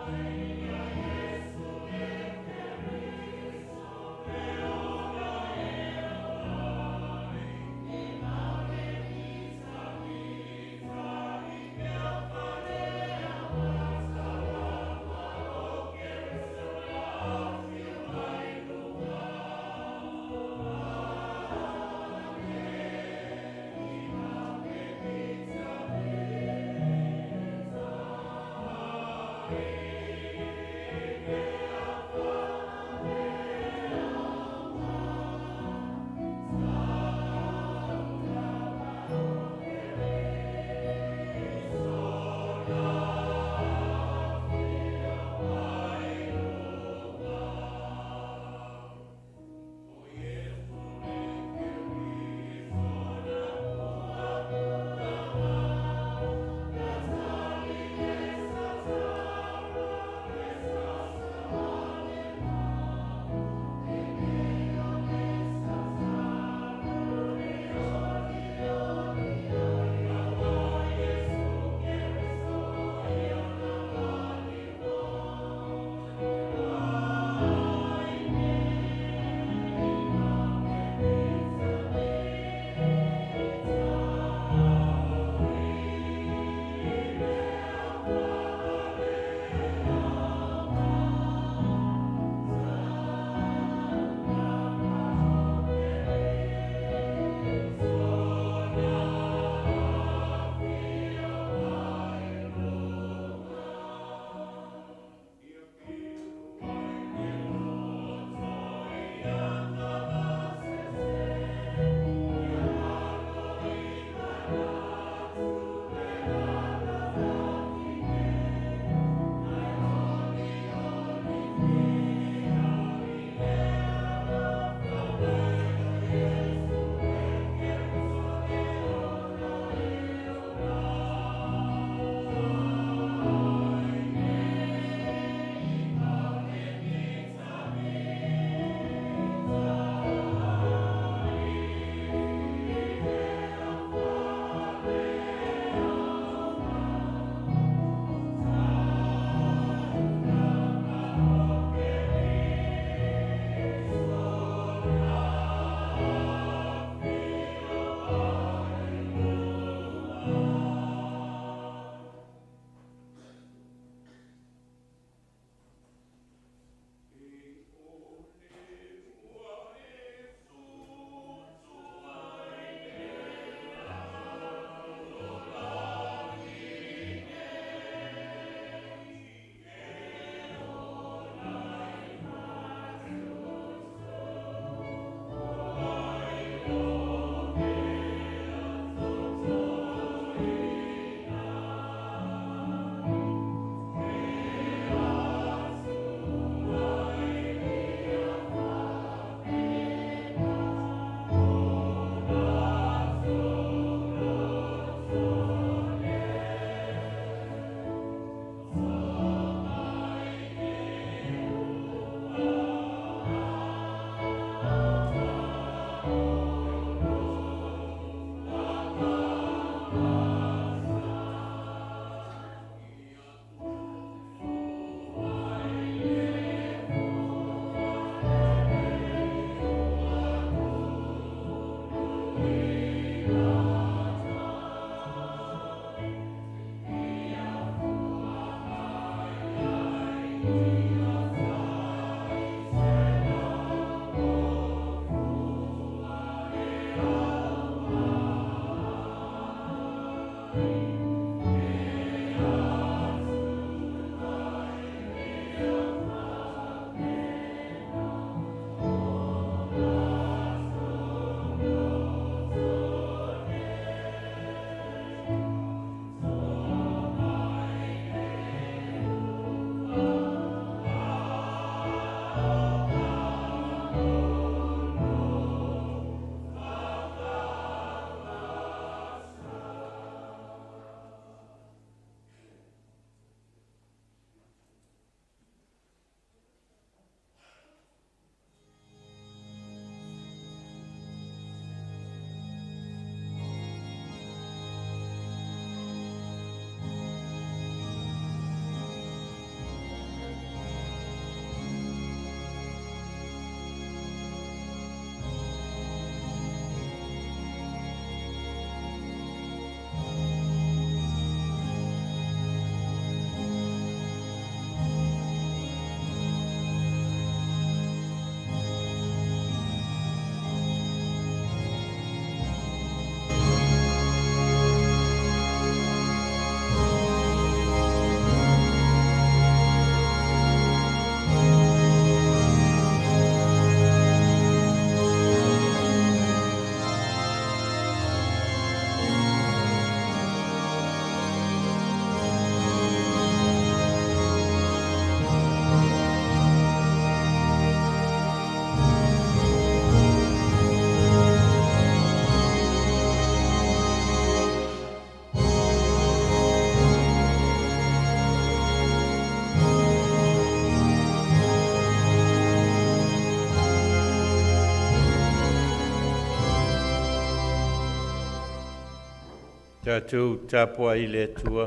Amen. Tatou tapuai i le Atua.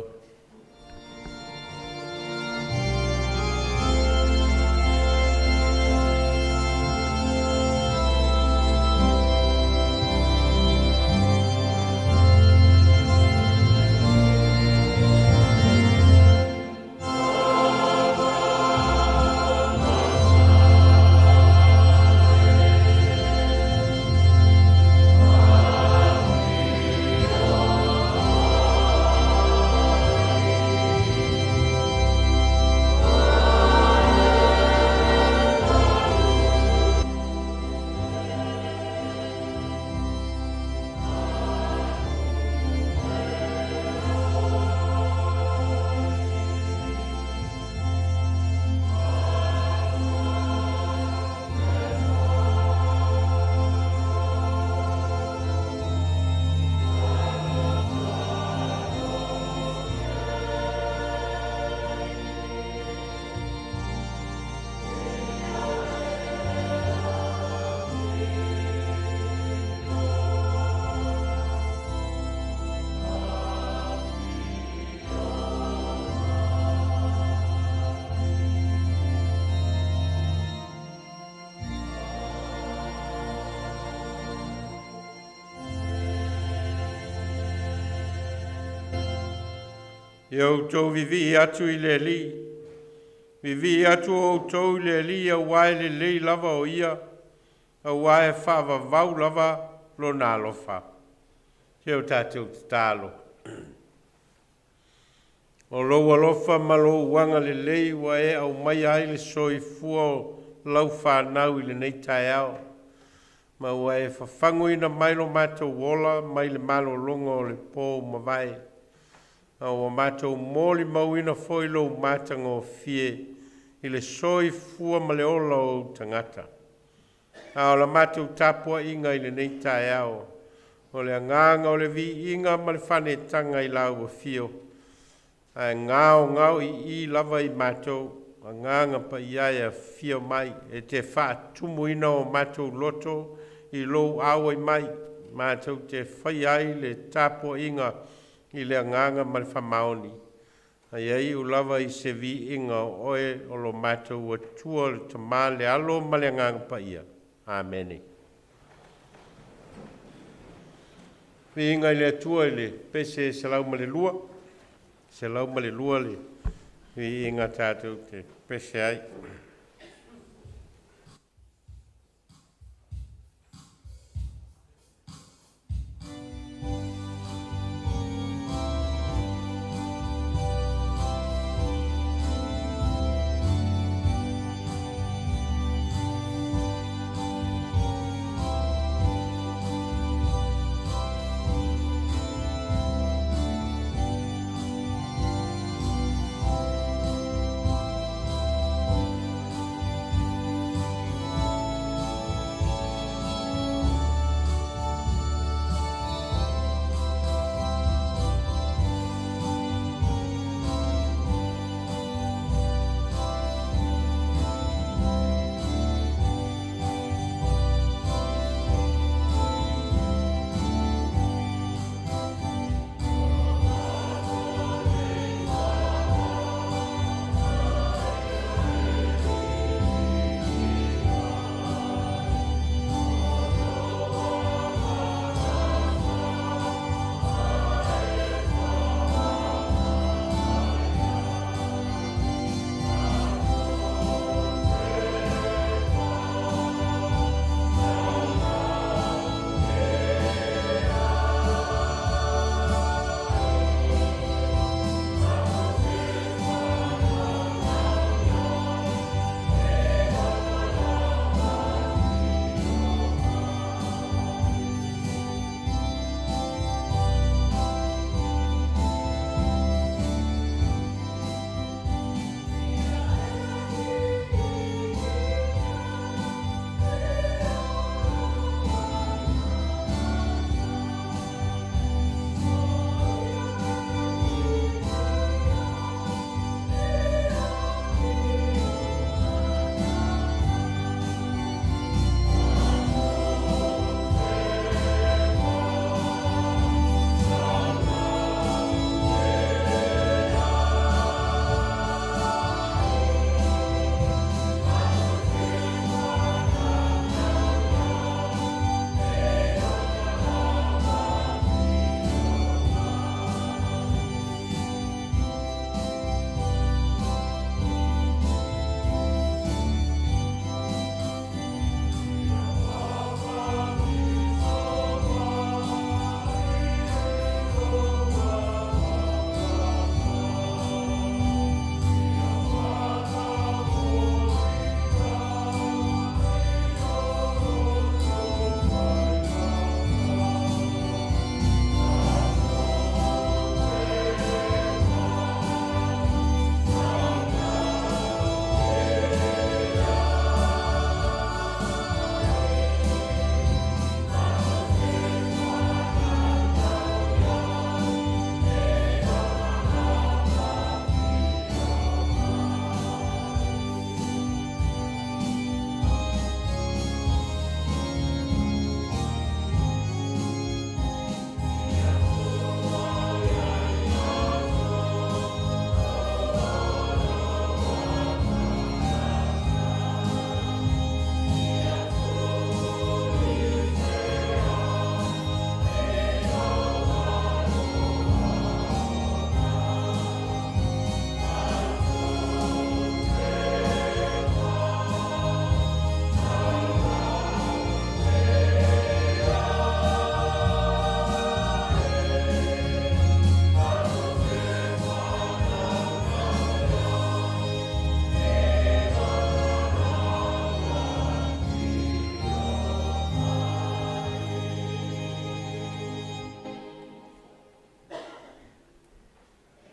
Ia outou vivii atu i le Alii, vivii atu outou i le Alii auā e lelei lava o Ia, auā e faavavau lava Lona alofa. Se o tatou tatalo. O lou alofa ma lou agalelei ua e aumaia ai le soifua o lau fanau i lenei taeao, ma ua e fafaguina mai lo matou ola mai le malologa o le po ua mavae. A ua matou molimauina foi lou matagofie i le soifua ma le ola o ou tagata. A o la matou tapuaiga i lenei taeao, o le agaga o le viiga ma le faanetaga i lau afio, ae gaogaoiii lava i matou. Agaga Paia e afio mai e te faatumuina o matou loto i lou auai mai, matou te faia ai le tapuaiga i le agaga ma le faamaoni. A ia iu lava i se viiga o Oe o lo matou Atua, le Tama, le Alo ma le Agaga Paia. Amene. Viiga i le Atua i le pese 102, 102 le viiga tatou te pese ai.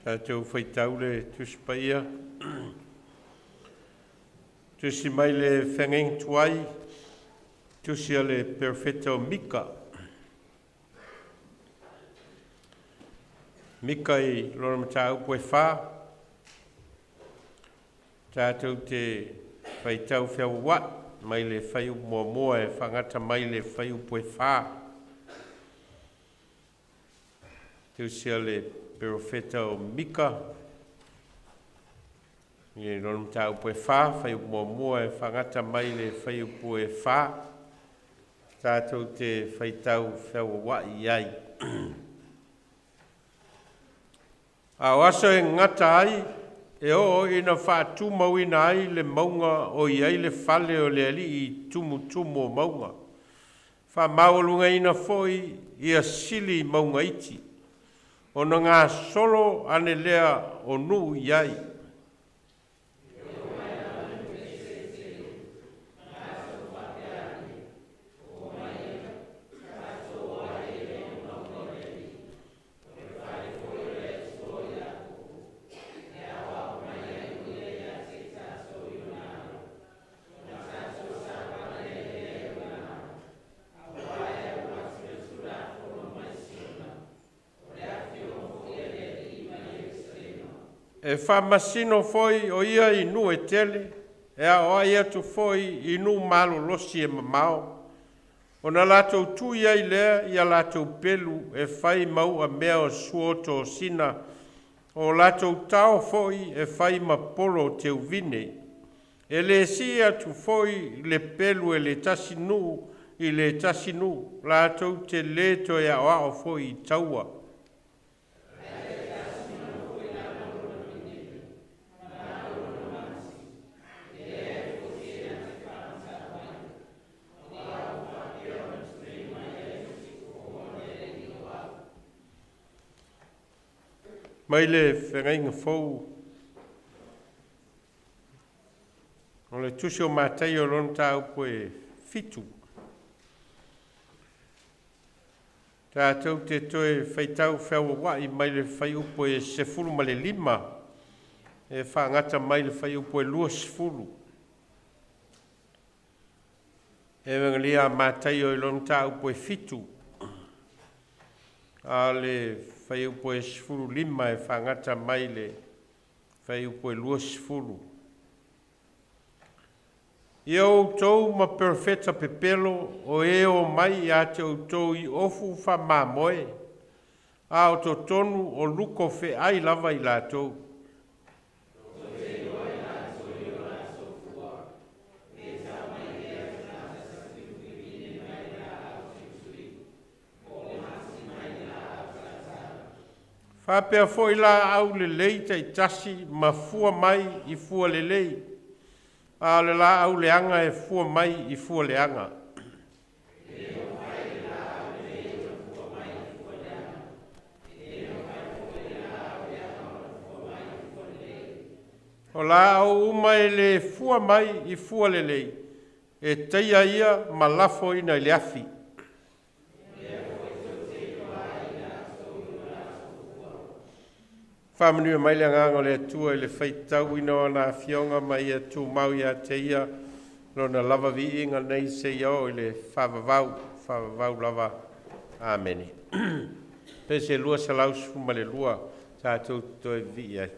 Tatou faitau le Tusi Paia, tusi mai le Feagaiga Tuai, tusi a le Perofeta o Mika. Mika i lona mataupu e 4, tatou te faitau feauaua'i mai le fuaiupu 1 e faagata mai le fuaiupu e 4. Tusi a le Perofeta o Mika i lona mataupu e 4, fuaiupu 1 e faagata mai le fuaiupu e 4, tatou te faitau feauaua'i ai. A o aso e gata ai e oo ina faatumauina ai le mauga o i ai le fale o le alii i tumutumu o mauga, faamaualugaina foi ia sili i mauga iti, ona gasolo ane lea o nuu i ai. E faamasino foi o ia i nuu e tele, e aoai atu foi i nuu malolosi e mamao, ona latou tui ai lea ia latou pelu e fai ma uamea o suotosina, o latou tao foi e fai ma polo o teuvine. E le sii atu foi le pelu e le tasi nuu i le tasi nuu, latou te lē toe aoao foi i taua. Mai le Feagaiga Fou, o le tusi o Mataio lona mataupu e 7. Tatou te toe faitau feauaua'i mai le fuaiupu e 15 e faagata mai le fuaiupu e 20. Evagelia a Mataio i lona mataupu e 7, a o le fuaiupu e 15 e faagata mai le fuaiupu e 20. Ia outou ma perofeta pepelo o e o mai ia te outou i ofu faamamoe, a o totonu o luko feai lava i latou. Faapea foi laau lelei taitasi ma fua mai i fua lelei, a o le laau leaga e fua mai i fua leaga. O laau uma e le fua mai i fua lelei, e taia ia ma lafoina i le afi. Faamanuia mai le agaga o le Atua i le faitauina o ana afioga ma ia tumau ia te ia lona lava viiga nei seia oo i le faavavau, faavavau lava. Amene. Pese 212 tatou toe vivii ai.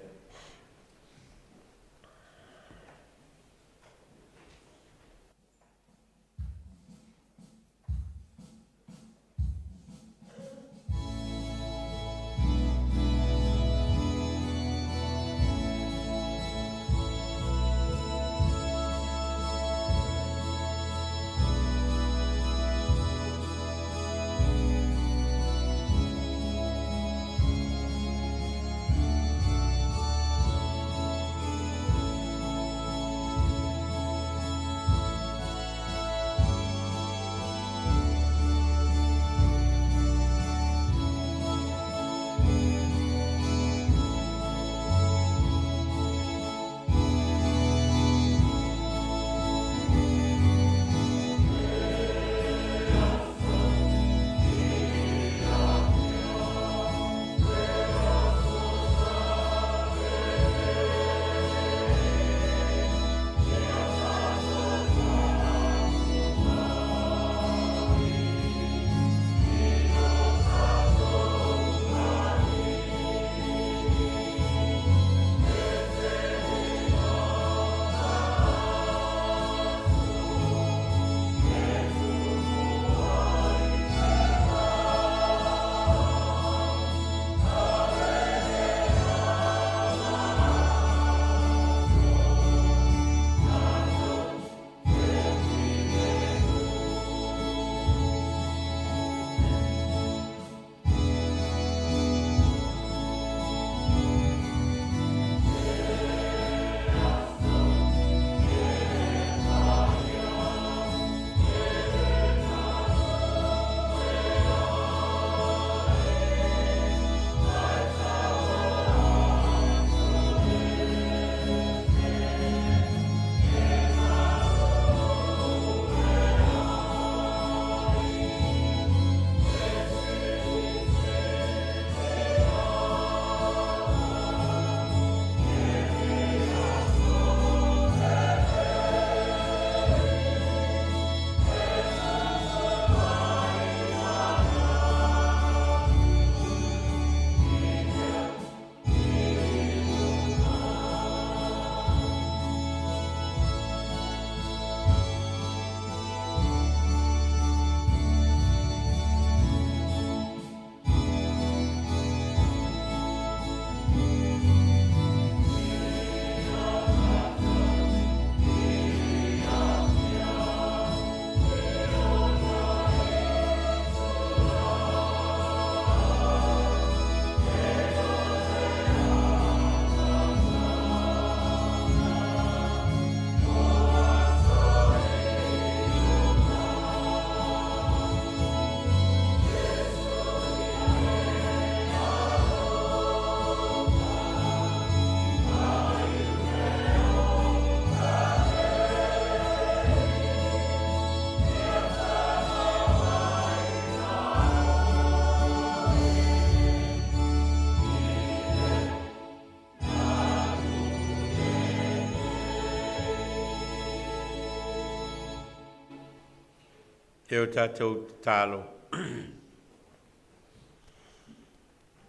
E o tatou tatalo.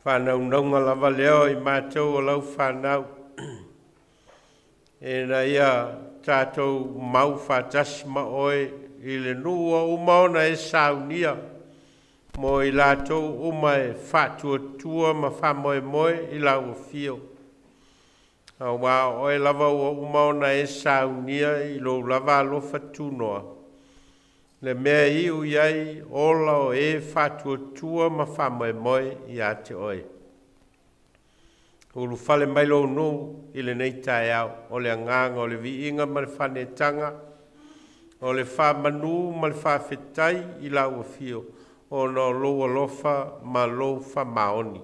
Faanaunauga lava lea o i matou o lau fanau, ina ia tatou mau faatasi ma oe i le nuu ua uma ona e saunia mo i latou uma e faatuatua ma faamoemoe i lau afio. Auā o oe lava ua uma ona e saunia i lou lava alofa tunoa, le mea e iu i ai ola o e faatuatua ma faamoemoe ia te oe. Ulufale mai lou nuu i lenei taeao, o le agaga o le viiga ma le faanetaga, o le faamanu ma le faafetai i lau afio, ona o lou alofa ma lou faamaoni.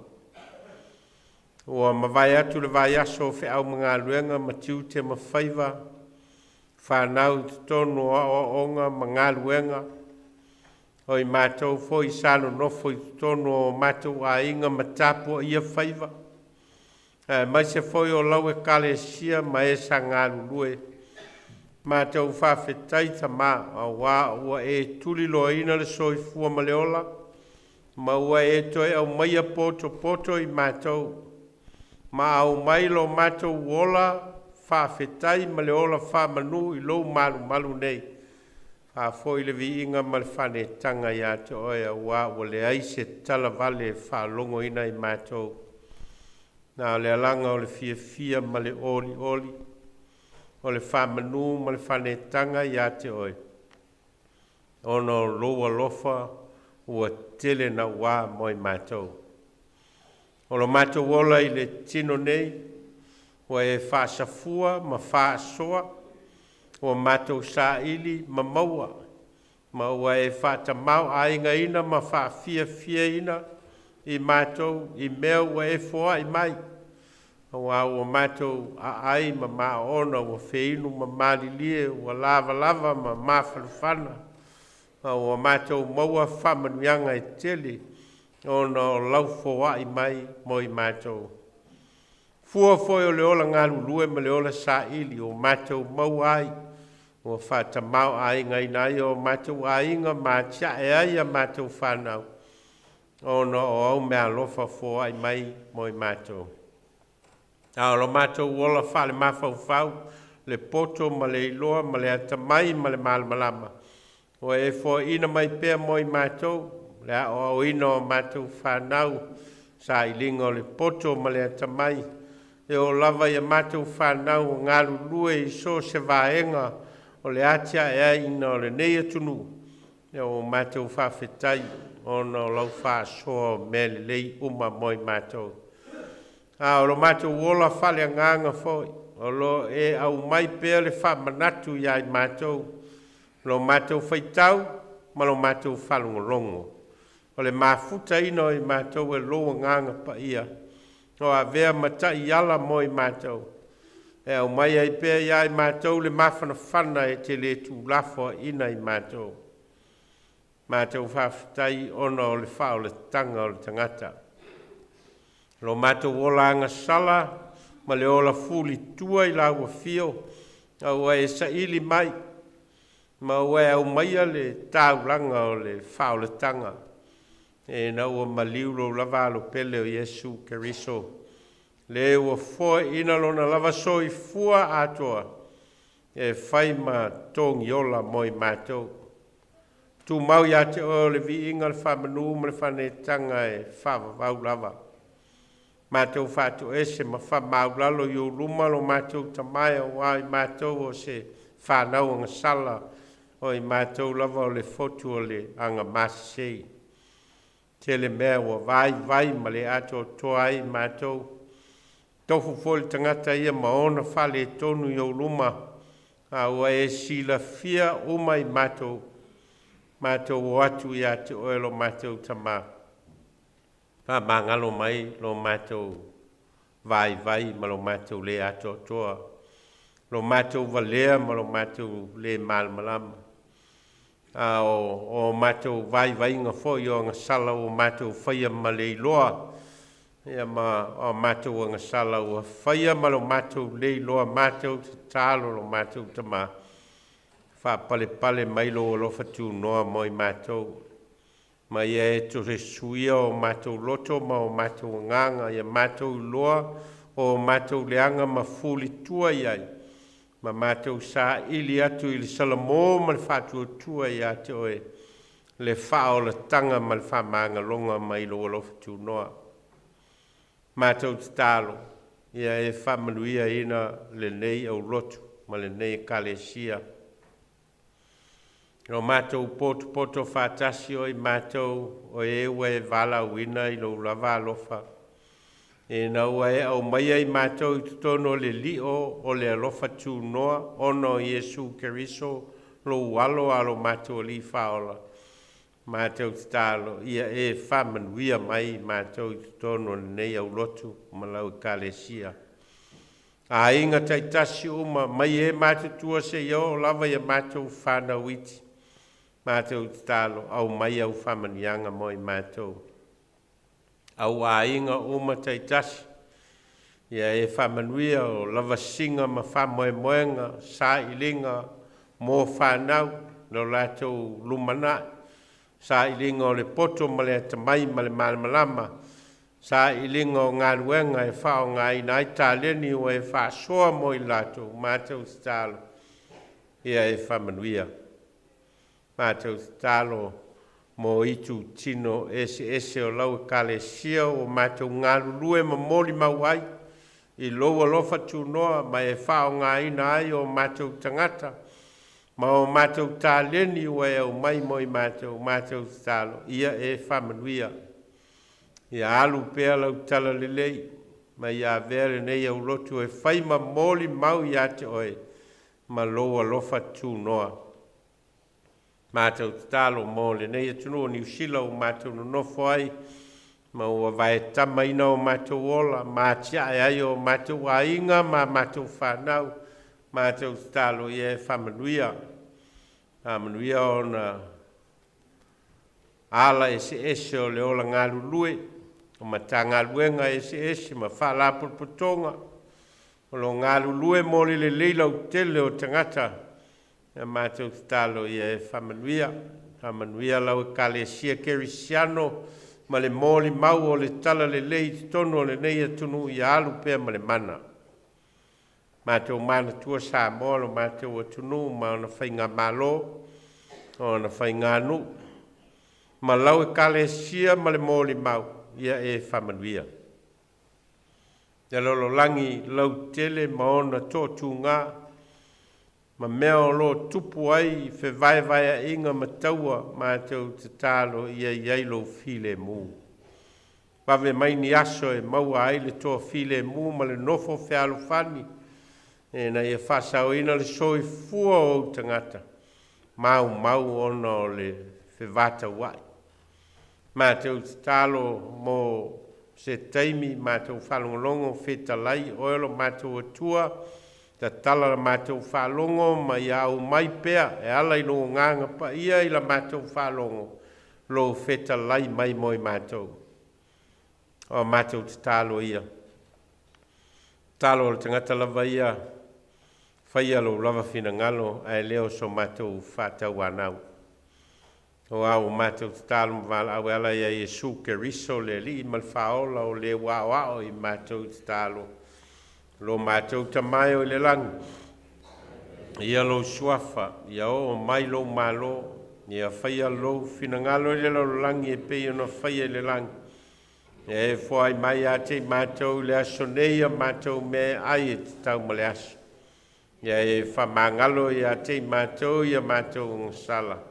Ua mavae atu le vaiaso o feau ma galuega ma tiute ma faiva, fanau i totonu o aoaoga ma galuega, o i matou foi sa nonofo i totonu o matou aiga ma tapuaia faiva, aemaise foi o lau Ekalesia ma e sa galulue. Matou faafetai Tamā, auā ua e tuliloaina le soifua ma le ola, ma ua e toe aumaia potopoto i matou, ma aumai lo matou ola faafetai ma le ola faamanu i lou malumalu nei. Faafoi le viiga ma le faanetaga ia te oe, auā ua leai se talavale e faalogoina i matou, na o le alaga o le fiafia ma le olioli, o le faamanu ma le faanetaga ia te oe, ona o lou alofa ua tele nauā mo i matou. O lo matou ola i le tino nei, ua e faasafua ma faasoa, ua matou saili ma maua, ma ua e faatamāo'aigaina ma faafiafiaina i matou i mea ua e foai mai, auā ua matou aai ma maona, ua feinu ma malilie, ua lavalava ma mafanafana, ma ua matou maua faamanuiaga e tele ona o lau foai mai mo i matou. Fua foi o le ola galulue ma le ola saili ua matou maua ai, ua faatamāo'aigaina ai o matou aiga ma atia'e ai a matou fanau, ona o au meaalofa foai mai mo i matou. A o lo matou ola faalemafaufau, le poto ma le iloa ma le atamai ma le malamalama, ua e foaiina mai pea mo i matou, le aoaoina o matou fanau, sailiga o le poto ma le atamai, e oo lava ia matou fanau o galulue i so o se vaega o le atiaeina o lenei atunuu. Ia ua matou faafetai ona o lau faasoa o mea lelei uma mo i matou. A o lo matou ola faaleagaga foi, o lo o e aumai pea le faamanatu iā i matou, lo matou faitau ma lo matou faalogologo, o le mafutaina o i matou e lou Agaga Paia, o avea ma taiala mo i matou, e aumai ai pea iā i matou le mafanafana e te le tuulafoaina i matou. Matou faafetai ona o le faaolataga o le tagata. Lo matou ola agasala ma le ola fulitua i lau afio, a ua e saili mai ma ua e aumaia le taulaga o le faaolataga, ina ua maliu lou lava alo pele o Iesu Keriso, le ua foaiina lona lava soifua atoa e fai ma togiola mo i matou. Tumau ia te oe o le viiga, le faamanu ma le faanetaga e faavavau lava. Matou faatoese ma faamaulalo i ou luma lo matou Tamā, auā i matou o se fanau agasala, o i matou lava o le fotu o le agamasesei. Tele mea ua vaivai ma le atoatoa ai matou. Tofu foi le tagata ia ma ona faaletonu i ou luma, a ua e silafia uma i matou. Matou o atu ia te oe lo matou Tamā. Faamagalo mai lo matou vaivai ma lo matou le atoatoa, lo matou valea ma lo matou le malamalama, a o matou vaivaiga foi o agasala ua matou faia ma le iloa, ia ma o matou agasala ua faia ma lo matou le iloa. Matou tatalo lo matou Tamā, Faapalepale mai lou alofa tunoa mo i matou. Ma ia e toe suia o matou loto ma o matou agaga, ia matou iloa o matou leaga ma fulitua i ai, ma matou saili atu i le salamo ma le faatuatua ia te oe, le faaolataga ma le faamagaloga mai lou alofa tunoa. Matou tatalo, ia e faamanuiaina lenei aulotu ma lenei ekalesia. O matou potopoto faatasi o i matou o e ua e valaauina i lou lava alofa. Ina ua e aumaia i matou i totonu o le lio o le alofa tunoa ona o Iesu Keriso lou alo a lo matou Alii Faaola. Matou tatalo, ia e faamanuia mai matou i totonu o lenei aulotu ma lau ekalesia. Aiga taitasi uma mai e matutua seia oo lava ia matou fanau iti. Matou tatalo, aumai au faamanuiaga mo i matou. Au aiga uma taitasi, ia e faamanuia o lavasiga ma faamoemoega, sailiga mo fanau, lo latou lumanai, sailiga o le poto ma le atamai ma le malamalama, sailiga o galuega e faaaogaina ai taleni ua e faasoa mo i latou. Matou tatalo, ia e faamanuia. Matou tatalo mo itu tino eseese o lau ekalesia ua matou galulue ma molimau ai i lou alofa tunoa ma e faaaogaina ai o matou tagata ma o matou taleni ua e aumai mo i matou. Matou tatalo, ia e faamanuia. Ia alu pea lau talalelei ma ia avea lenei aulotu e fai ma molimau ia te oe ma lou alofa tunoa. Matou tatalo mo lenei atunuu o Niu Sila ua matou nonofo ai ma ua vaetamaina o matou ola ma atiae ai o matou aiga ma matou fanau. Matou tatalo, ia e faamanuia. Faamanuia ona ala eseese o le ola galulue, o matagaluega eseese ma faalapotopotoga o lo galulue mo le lelei lautele o tagata. Ia matou tatalo, ia e faamanuia. Faamanuia lau ekalesia kerisiano ma le molimau o le talalelei i totonu o lenei atunuu, ia alu pea ma le mana. Matou manatua Samoa lo matou atunuu ma ona faigamalo, ona faiganuu, ma lau ekalesia ma le molimau, ia e faamanuia. Ia lalolagi lautele ma ona toatuga ma mea o lo tupu ai fevaevaeaiga ma taua, matou tatalo, ia i ai lou filemu. Vave mai ni aso e maua ai le toafilemu ma le nofo fealofani, ina ia faasaoina le soifua o ou tagata maumau ona o le fevataua'i. Matou tatalo mo se taimi matou faalogologo fetalai oe lo matou Atua, tatala la matou faalogo ma ia aumai pea e ala i lou agaga paia i la matou faalogo lou fetalai mai mo i matou. O matou tatalo ia, tatalo o le tagata lava ia, faia lou lava finagalo ae le o so matou faatauanau. O au matou tatalo ma valaau e ala ia Iesu Keriso le Alii ma le Faaola o le ua aoao i matou tatalo. Lo matou Tama e o i le lagi, ia lou suafa, ia oo mai lou malo, ia faia lou finagalo i le lalolagi e pei ona faia i le lagi. Ia e foai mai ia te i matou i le aso nei a matou mea ai e tatau ma le aso. Ia e faamagalo ia te i matou ia matou agasala,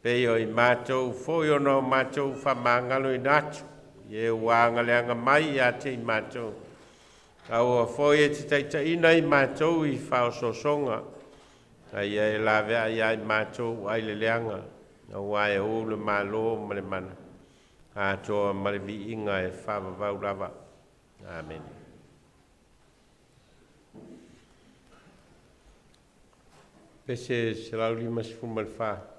pei o i matou foi ona o matou faamagaloina atu, ia ua agaleaga mai ia te i matou. Aua foi e te taitaiina i matou i faaosoosoga, ae ia e laveai ia i matou ai le leaga, aua e ou le malo ma le mana, atoa ma le viiga e faavavau lava. Amene. Pese 154.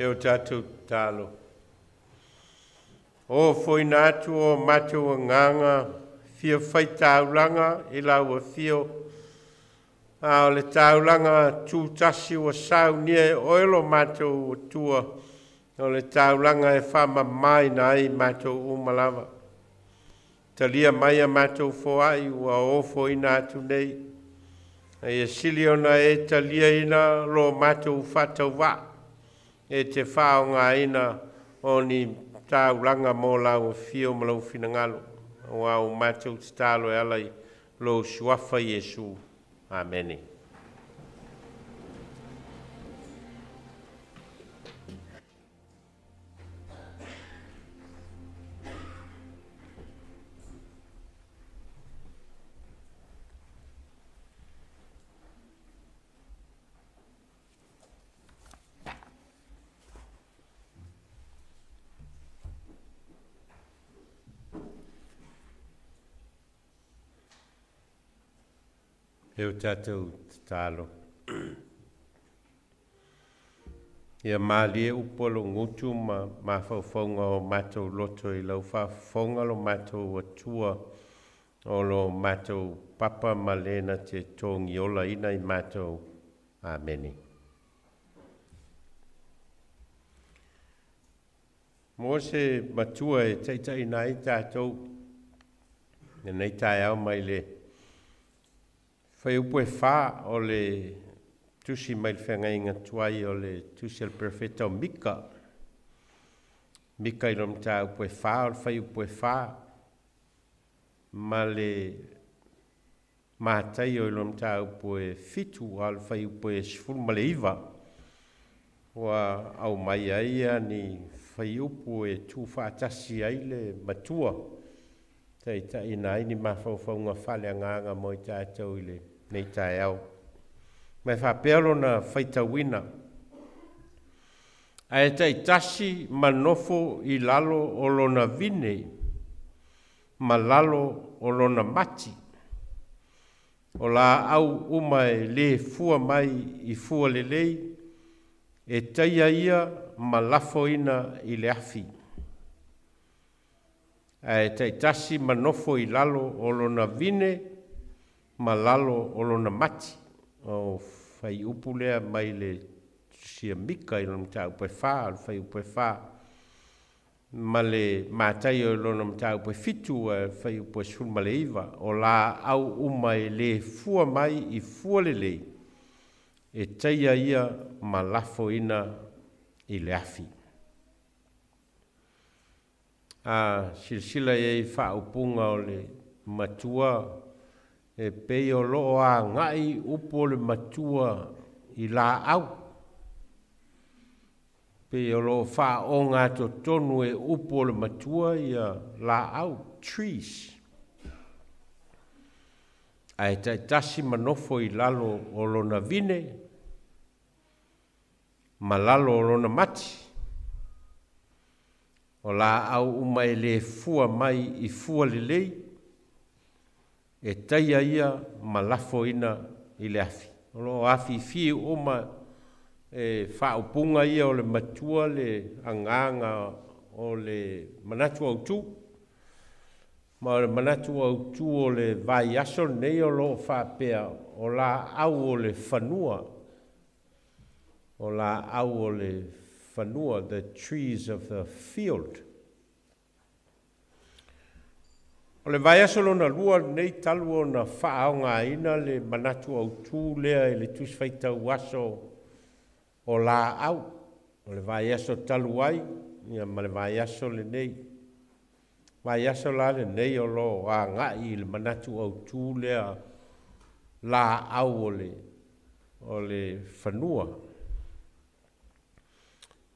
E o tatou tatalo. O foina atu o matou agaga fia faitaulaga i lau afio, a o le taulaga tutasi ua saunia e oe lo matou Atua, o le taulaga e faamamaina ai matou uma lava. Talia mai a matou foai ua ofoina atu nei, ae sili ona e taliaina lo matou faatauvaa e te faaaogaina o ni taulaga mo lau afio ma lau finagalo, aua ua matou tatalo e ala i lou suafa Iesu. Amene. E o tatou tatalo. Ia malie upu o lou gutu ma mafaufauga o matou loto i lau faafofoga lo matou Atua, o lo matou papa ma lena te togiolaina i matou. Amene. Mo se matua e taitaiina ai tatou lenei taeao mai le fuaiupu e 4 o le tusi mai le feagaiga tuai o le tusi a le perofeta o Mika. Mika i lona mataupu e 4 o le fuaiupu e 4 ma le Mataio i lona mataupu e 7 a o le fuaiupu e 19 ua aumai ai ni fuaiupu e tuufaatasi ai le matua taitaiina ai ni mafaufauga faaleagaga mo i tatou i lenei taeao. Ma e faapea lona faitauina, ae taitasi ma nofo i lalo o lona vine ma lalo o lona mati, o laau uma e le fua mai i fua lelei, e taia ia ma lafoina i le afi. Ae taitasi ma nofo i lalo o lona vine ma lalo o lona mati. O fuaiupu lea mai le tusi a Mika i lona mataupu e 4, o le fuaiupu e 4, ma le Mataio i lona mataupu e 7, o le fuaiupu e 19, o laau uma e le fua mai i fua lelei, e taia ia ma lafoina i le afi. A silasila i ai faaupuga o le matua, e pei o loo agai upu o le matua i laau, pei o loo faaoga totonu e upu o le matua ia laau, trees. Ae taitasi ma nofo i lalo o lona vine ma lalo o lona mati, o laau uma e le fua mai i fua lelei, e taia ia ma lafoina i le afi. O loo afifi uma e faaupuga ia o le matua le agaga o le manatu autu. Ma o le manatu autu o le vaiaso lenei o loo faapea o laau o le fanua, o laau o le fanua, the trees of the field. O le vaiaso lona lua lenei talu ona faaaogaina le manatu autu lea i le tusi faitau aso o laau. O le vaiaso talu ai ia ma le vaiaso lenei. Vaiaso la lenei o loo agai i le manatu autu lea laau o le fanua.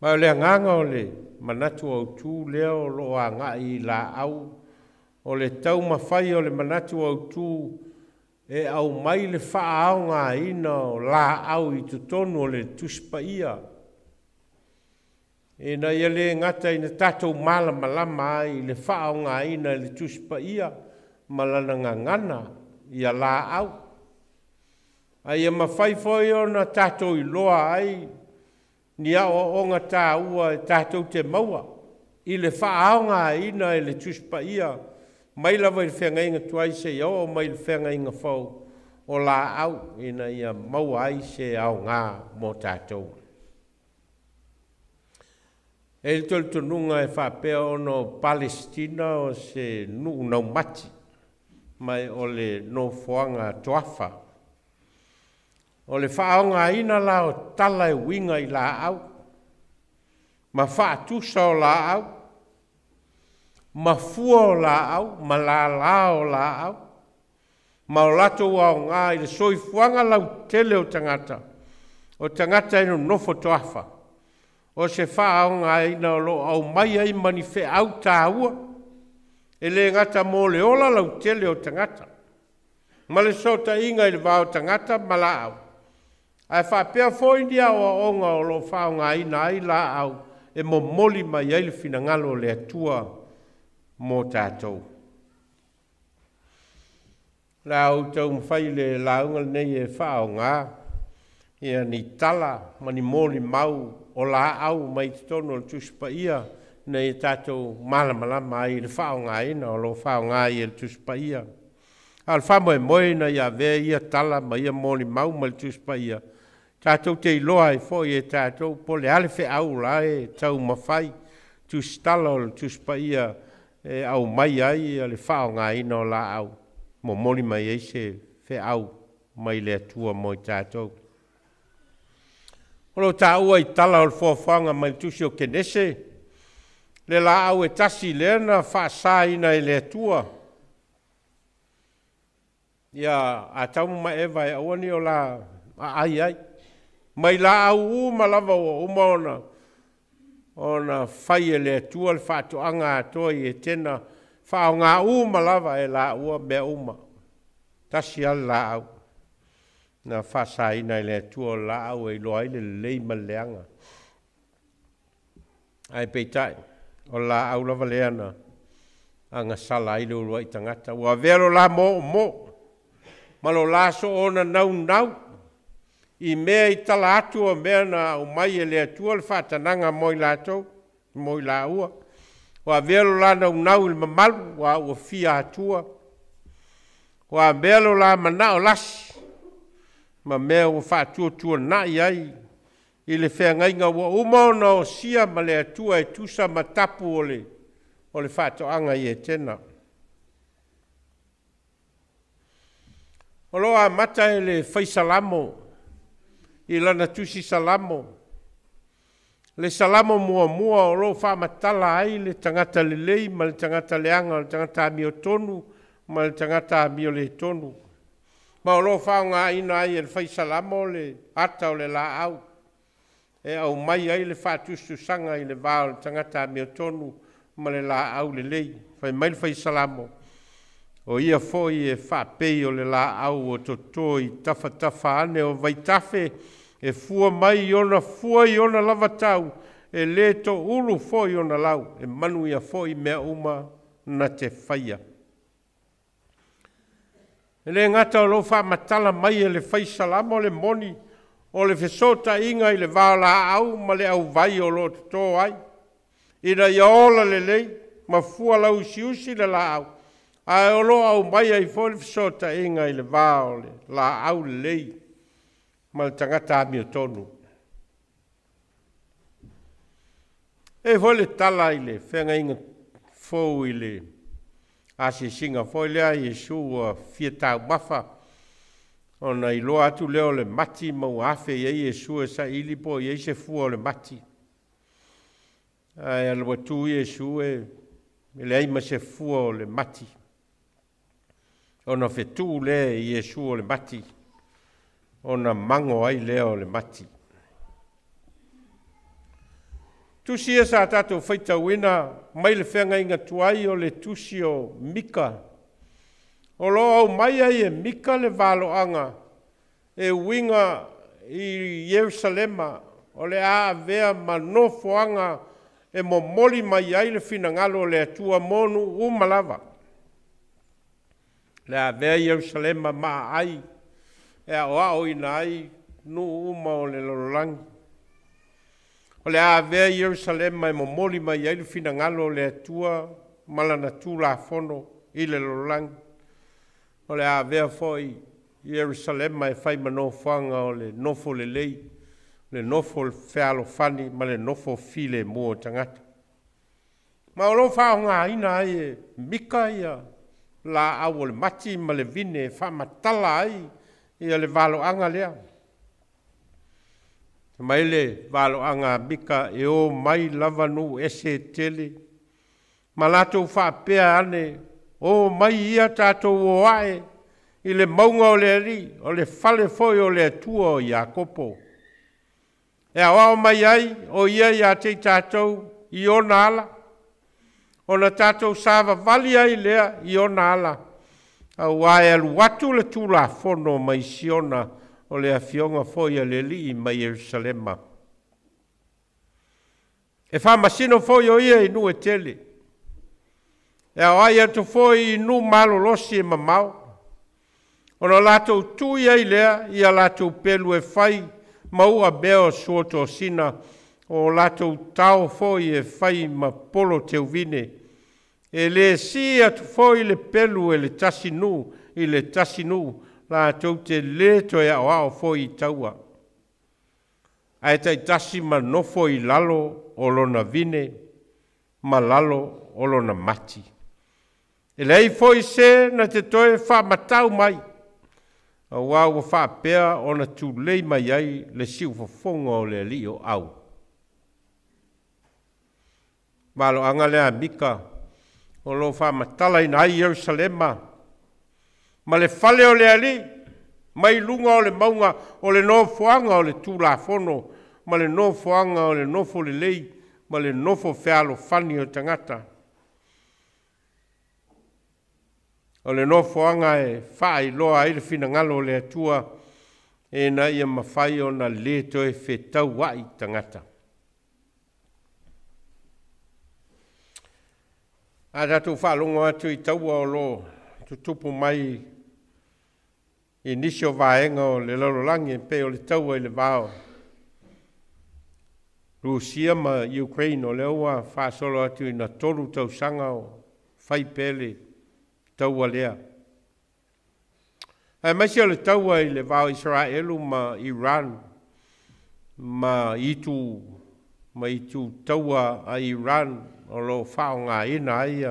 Ma o le agaga o le manatu autu lea o loo agai i laau, o le taumafai o le manatu autu e aumai le faaaogaina o laau i totonu o le tusi paia, ina ia le gata ina tatou malamalama ai i le faaaogaina i le tusi paia ma lana gagana ia laau, a ia mafai foi ona tatou iloa ai Ni aoaoga taua e tatou te maua i le faaaogaina e le Tusi Paia mai lava i le Feagaiga Tuai seia oo mai i le Feagaiga Fou o laau ina ia maua ai se aoga mo tatou. E i ai le talitonuga e faapea ona o Palesitina o se nuu naumati ma o le nofoaga toafa. O le faaaogaina la o tala e uiga i laau ma faatusa o laau ma fua o laau ma lala o laau ma o latou aoga i le soifuaga lautele o tagata, o tagata e nonofo toafa, o se faaaogaina o lo o aumai ai ma ni feau taua, e le gata mo le ola lautele o tagata, ma le fesootaiga i le va o tagata ma laau, ae faapea foi ni aoaoga o lo o faaaogaina ai laau e momoli mai ai le finagalo o le Atua mo tatou. O le a ou taumafai i le lauga lenei e faaaoga ia ni tala ma ni molimau o laau mai totonu o le Tusi Paia ina ia tatou malamalama ai i le faaaogaina o lo o faaaoga ai e le Tusi Paia. A o le faamoemoe ina ia avea ia tala ma ia molimau mai le Tusi Paia, tatou te iloa ai foi e tatou po o le a le feau la e taumafai tusitala o le Tusi Paia e aumai ai le faaaogaina o laau, momoli mai ai se feau mai le Atua mo i tatou. O lo o taua i tala o le foafoaga mai le Tusi o Kenese, le laau e tasi lea na faasaina e le Atua ia Atamu ma Eva e aua ne i o la aai ai. Mai laau uma lava ua uma ona fai e le Atua le faatoaga atoa i Etena, faaaoga uma lava e laua mea uma. Tasi lava le laau na faasaina e le Atua, o le laau e iloa ai le lelei ma le leaga. Ae peitai, o le laau lava lea na agasala ai le uluai tagata. Ua avea lo la moomoo ma lo la soona naunau i mea i tala atu o mea na aumai e le Atua le faatanaga mo i latou, mo i laua. Ua avea lo la naunau i le mamalu, ua fia atua. Ua avea lo la manao lasi ma mea ua faatuatuanai ai i le feagaiga ua uma ona osia ma le Atua e tusa ma tapu o le faatoaga i Etena. O lo o amata e le fai Salamo i lana tusi Salamo, le Salamo muamua o lo o faamatala ai le tagata lelei ma le tagata leaga, o le tagata amiotonu ma le tagata amioletonu. Ma o lo o faaaogaina ai e le fai Salamo le ata o le laau e aumai ai le faatusatusaga i le va o le tagata amiotonu ma le laau lelei. Fai mai le fai Salamo, o ia foi e faapei o le laau o toto i tafatafa ane o vaitafe, e fua mai i ona fua i ona lava tau, e le toulu foi ona lau, e manuia foi mea uma na te faia. E le gata o lo o faamatala mai e le fai Salamo le moni o le fesootaiga i le va o laau ma le auvai o lo o toto ai, ina ia ola lelei ma fua lauusiusi le laau, ae o lo o aumai ai foi le fesootaiga i le va o le laau lelei ma le tagata amiotonu. E foi le tala i le feagaiga fou i le asiasiga foi lea Iesu ua fia taumafa, ona iloa atu lea o le mati ma ua afe i ai Iesu e saili po o i ai se fua o le mati. Ae alu atu Iesu e leai ma se fua o le mati, ona fetuu lea e Iesu o le mati, ona mago ai lea o le mati. Tusi ia sa tatou faitauina mai le feagaiga tuai o le tusi o Mika. O lo o aumai ai e Mika le valoaga e uiga i Ierusalema o le a avea ma nofoaga e momoli mai ai le finagalo o le Atua mo nuu uma lava. Le a avea Ierusalema ma aai e aoaoina ai nuu uma o le lalolagi. O le a avea Ierusalema e momoli mai ai le finagalo o le Atua ma lana Tulafono i le lalolagi. O le a avea foi Ierusalema e fai ma nofoaga o le nofo lelei, le nofo fealofani ma le nofo filemu o tagata. Ma o lo o faaaogaina ai e Mika ia laau o le mati ma le vine e faamatala ai ia le valoaga lea. Mai le valoaga a Mika e o mai lava nuu ese e tele, ma latou faapea ane, o mai ia tatou o ae i le mauga o le Alii, o le fale foi o le Atua o Iakopo. E aoao mai ai o ia ia te i tatou i ona ala, ona tatou savavali ai lea i ona ala, auā e alu atu le Tulafono mai Siona, o le afioga foi a le Alii mai Ierusalema. E faamasino foi o ia i nuu e tele, e aoai atu foi i nuu malolosi e mamao, ona latou tui ai lea ia latou pelu e fai ma uamea o suotosina, o latou tao foi e fai ma polo teuvine. E le sii atu foi le pelu e le tasi nuu i le tasi nuu, latou te lē toe aoao foi i taua, ae taitasi ma nofo i lalo o lona vine ma lalo o lona mati. E leai foi se na te toe faamatau mai, auā ua faapea ona tulei mai ai le siufofoga o le Alii o au. Valoaga lea a Mika o lo o faamatalaina ai Ierusalema ma le fale o le Alii mai luga o le mauga o le nofoaga o le Tulafono ma le nofoaga o le nofo lelei ma le nofo fealofani o tagata. O le nofoaga e faailoa ai le finagalo o le Atua ina ia mafai ona lē toe fetaua'i tagata. A tatou faalogo atu i taua o lo o tutupu mai i nisi o vaega o le lalolagi, e pei o le taua i le va o Rusia ma Ukraine, o lea ua faasolo atu ina 3 tausaga o fai pea le taua lea. Aemaise o le taua i le va o Isaraelu ma Iran ma itu taua a Iran o lo o faaaogaina ai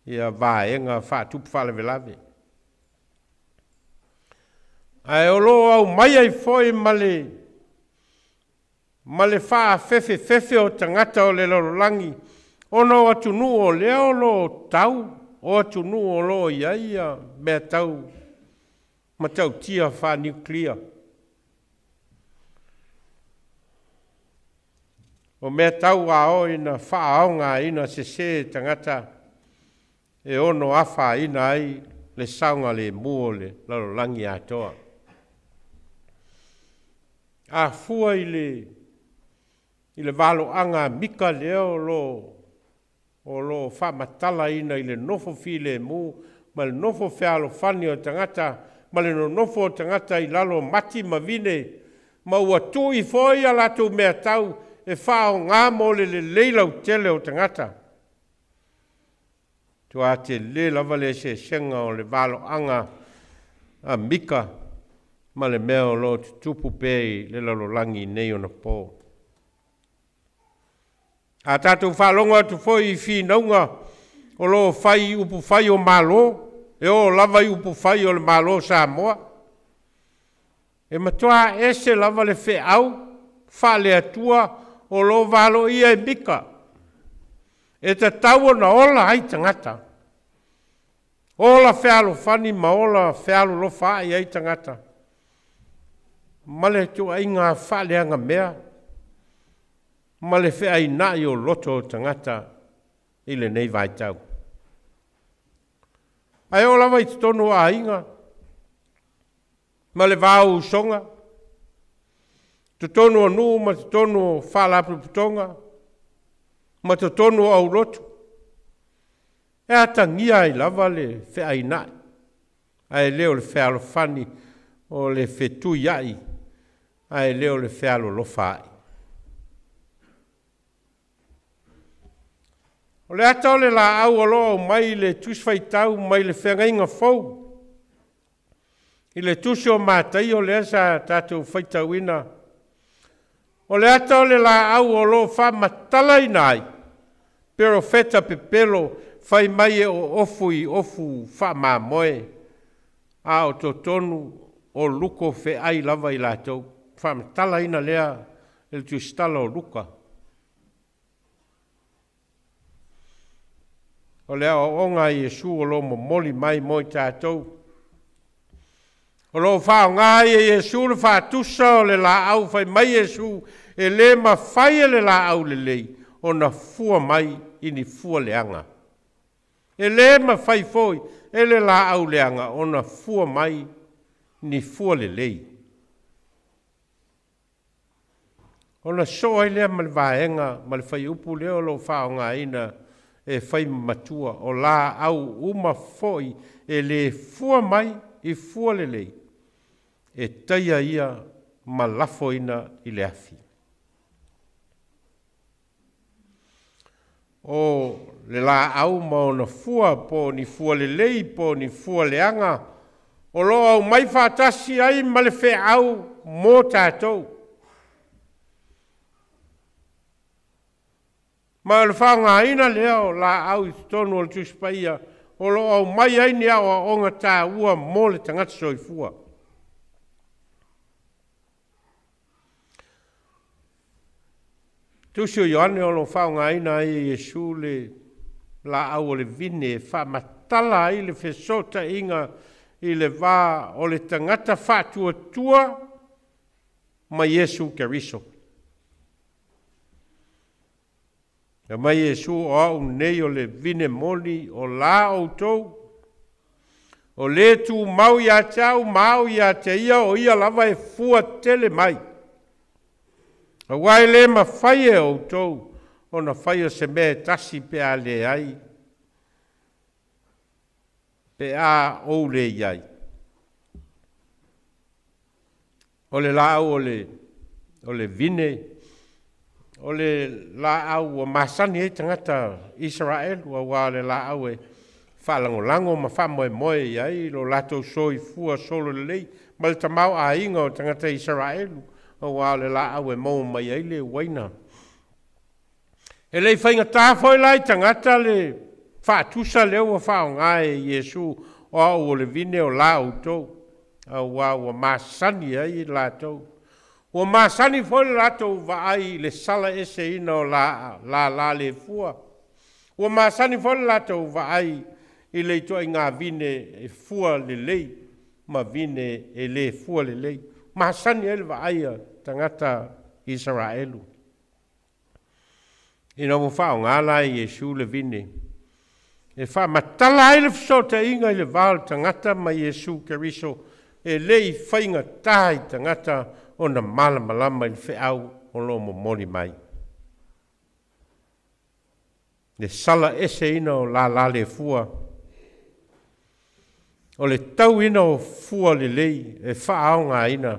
ia vaega faatupu faalavelave. Ae o lo o aumai ai foi ma le faafefefefe o tagata o le lalolagi, ona o atunuu o lea o lo o tau, o atunuu o lo o i ai ia mea tau matautia faaniuclear. O mea tau ao ina faaaogaina sesē tagata e ono afaina ai le saogalemu o le lalolagi atoa. A fua i le valoaga a Mika lea o lo o faamatalaina i le nofo filemu ma le nofo fealofani o tagata ma le nonofo o tagata i lalo mati ma vine, ma ua tui foi a latou mea tau e faaaoga mo le lelei lautele o tagata. Tua tele lava le eseesega o le valoaga a Mika ma le mea o lo o tutupu pea i le lalolagi nei ona po. A tatou faalogo atu foi i finauga o lo o fai i upufai o Malo, e oo lava i upufai o le Malo o Samoa, e matuā ese lava le feau faale-Atua o lo o valoia e Mika, e tatau ona ola ai tagata, ola fealofani ma ola fealolofa ai tagata, ma le tuaiga faaleagamea ma le feaina'i o loto o tagata i lenei vaitau. Ae oo lava i totonu o aiga ma le va o usoga, totonu o nuu ma totonu o faalapotopotoga ma totonu o aulotu, e atagia ai lava le feaina'i, ae le o le fealofani, o le fetuia'i, ae le o le fealolofa ai. O le ata o le laau o loo aumai i le Tusi Faitau mai le Feagaiga Fou i le Tusi o Mataio lea sa tatou faitauina, o le ata o le laau o loo faamatalaina ai perofeta pepelo fai mai e oofu i ofu faamamoe, a o totonu o luko feai lava i latou. Faamatalaina lea e le tusitala o Luka. O le aoaoga a Iesu o lo momoli mai mo i tatou. O lo o faaaoga ai e Iesu le faatusa o le laau. Fai mai Iesu, e le mafai e le laau lelei ona fua mai i ni fua leaga. E le mafai foi e le laau leaga ona fua mai ni fua lelei. Ona soo ai lea ma le vaega ma le faiupu lea o lo o faaaogaina e fai matua, o laau uma foi e le fua mai i fua lelei, e taia ia ma lafoina i le afi. O le laau ma ona fua, po o ni fua lelei po o ni fua leaga, o loo aumai faatasi ai ma le feau mo tatou. Ma o le faaaogaina lea o laau i totonu o le Tusi Paia o loo aumai ai ni aoaoga taua mo le tagata soifua. Tusi o Ioane o lo o faaaogaina ai e Iesu le laau o le vine e faamatala ai le fesootaiga i le va o le tagata faatuatua ma Iesu Keriso. E mai Iesu, o au nei o le vine moni, o la outou, o le tumau ia te au ma au ia te ia, o ia lava e fua tele mai. Auā e le mafai e outou ona faia se mea e tasi pe a leai, pe a ou le i ai. O le laau o le vine, o le laau ua masani ai tagata Isaraelu, auā o le laau e faalagolago ma faamoemoe i ai lo latou soifua solo lelei ma le tamaoaiga o tagata Isaraelu, auā o le laau e maua mai ai le uaina. E le i faigata foi la i tagata le faatusa lea ua faaaoga e Iesu, o au o le vine o la outou, auā ua masani ai latou. Ua masani foi le latou vaai i le sala eseina o la lala le fua. Ua masani foi le latou vaai i le ituaiga vine e fua lelei ma vine e le fua lelei. Masani ai le vaai a tagata Isaraelu. Ina ua faaaoga la e Iesu le vine e faamatala ai le fesootaiga i le va o le tagata ma Iesu Keriso, e le i faigata i tagata ona malamalama i le feau o lo o momoli mai. Le sala eseina o lala le fua, o le tauina o fua lelei e faaaogaina.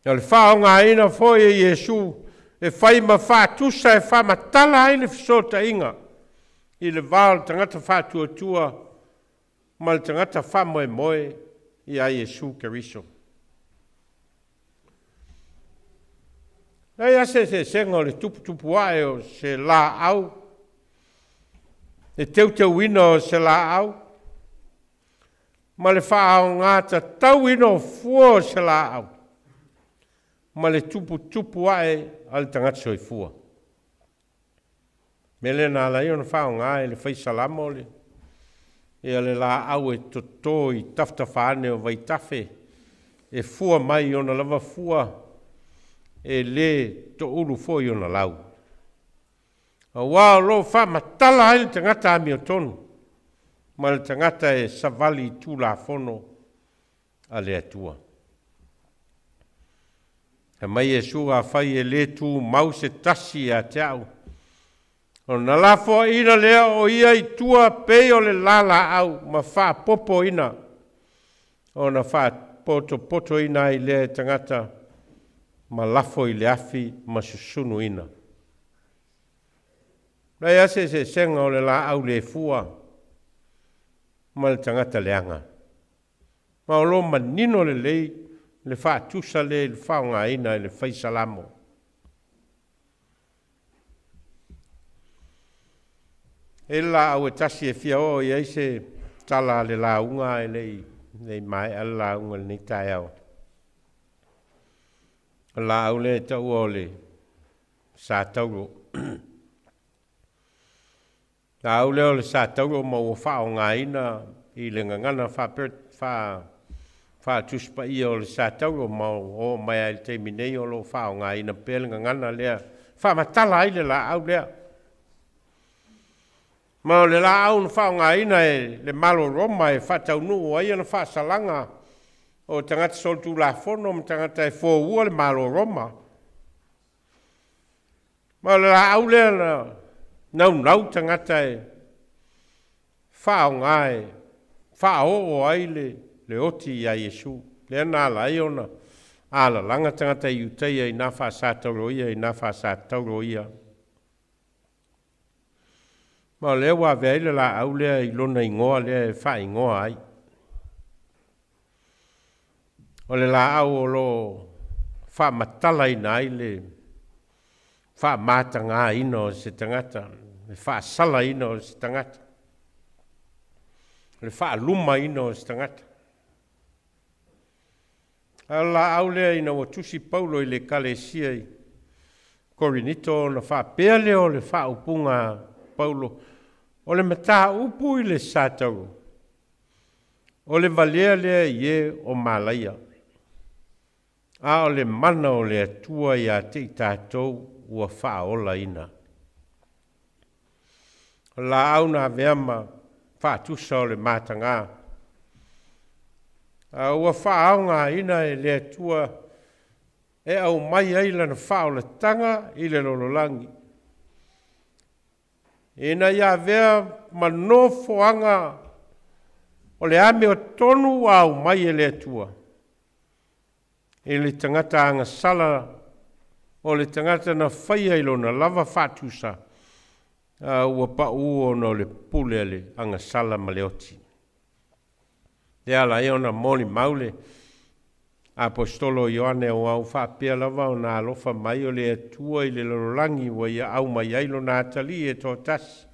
O le faaaogaina foi e Iesu e fai ma faatusa e faamatala ai le fesootaiga i le va o le tagata faatuatua ma le tagata faamoemoe ia Iesu Keriso. Leai lava se eseesega o le tuputupu ae o se laau, le teuteuina o se laau, ma le faaaoga tatauina o fua o se laau, ma le tuputupu ae a le tagata soifua. Mea lea na ala ai ona faaaoga e le fai salamo le ia le laau e toto i tafatafa ane o vaitafe e fua mai ona lava fua e lē toulu foi ona lau. Auā o loo faamatala ai le tagata amiotonu ma le tagata e savali i tulafono a le Atua. Fai mai Iesu, afai e lē tumau se tasi ia te a'u, ona lafoaʻina lea o ia i tua pei o le lalaau ma faapopoina, ona faapotopotoina ai lea e tagata ma lafo i le afi ma susunuina. Leai lava se eseesega o le laau le fua ma le tagata leaga. Ma o lo o manino lelei le faatusa lea i le faaaogaina e le fai Salamo. E i ai le laau e tasi e fia oo i ai se tala a le lauga ae le i maea le lauga i lenei taeao. O le laau lea e taua o le satauro. Laau lea o le satauro ma ua faaaogaina i le gagana faatusi paia o le satauro ma oo mai lava i le taimi nei o lo o faaaogaina pea le gagana lea faamatala ai le laau lea. Ma o le laau na faaaogaina e le Malo Roma e faataunuu ai ana faasalaga o tagata solitulafono ma tagata e foua le Malo Roma. Ma o le laau lea na naunau tagata e faaaoga e faaoo ai le oti ia Iesu. Lea na ala ai ona alalaga tagata Iutaia i na faasatauro ia, i na faasatauro ia. Ma o lea ua avea ai le laau lea i lona igoa lea e faaigoa ai. O le laau o lo o faamatalaina ai le faamatagaina o se tagata, le faasalaina o se tagata, le faalumaina o se tagata. A o le laau lea ina ua tusi Paulo i le ekalesia i Korinito ona faapea lea o le faaupuga a Paulo, o le mataupu i le satauro, o le valea lea i e o malaia, a o le mana o le Atua ia te i tatou ua faaolaina. O le laau na avea ma faatusa o le mataga, a ua faaaogaina e le Atua e aumai ai lana faaolataga i le lalolagi, ina ia avea ma nofoaga o le amiotonu ua aumai e le Atua i le tagata agasala, o le tagata na faia i lona lava faatusa, a ua pau ona o le pule a le agasala ma le oti. Le ala ai ona molimau le Aposetolo Ioane aua ua faapea lava ona alofa mai o le Atua i le lalolagi ua ia aumai ai lona atalii e toatasi,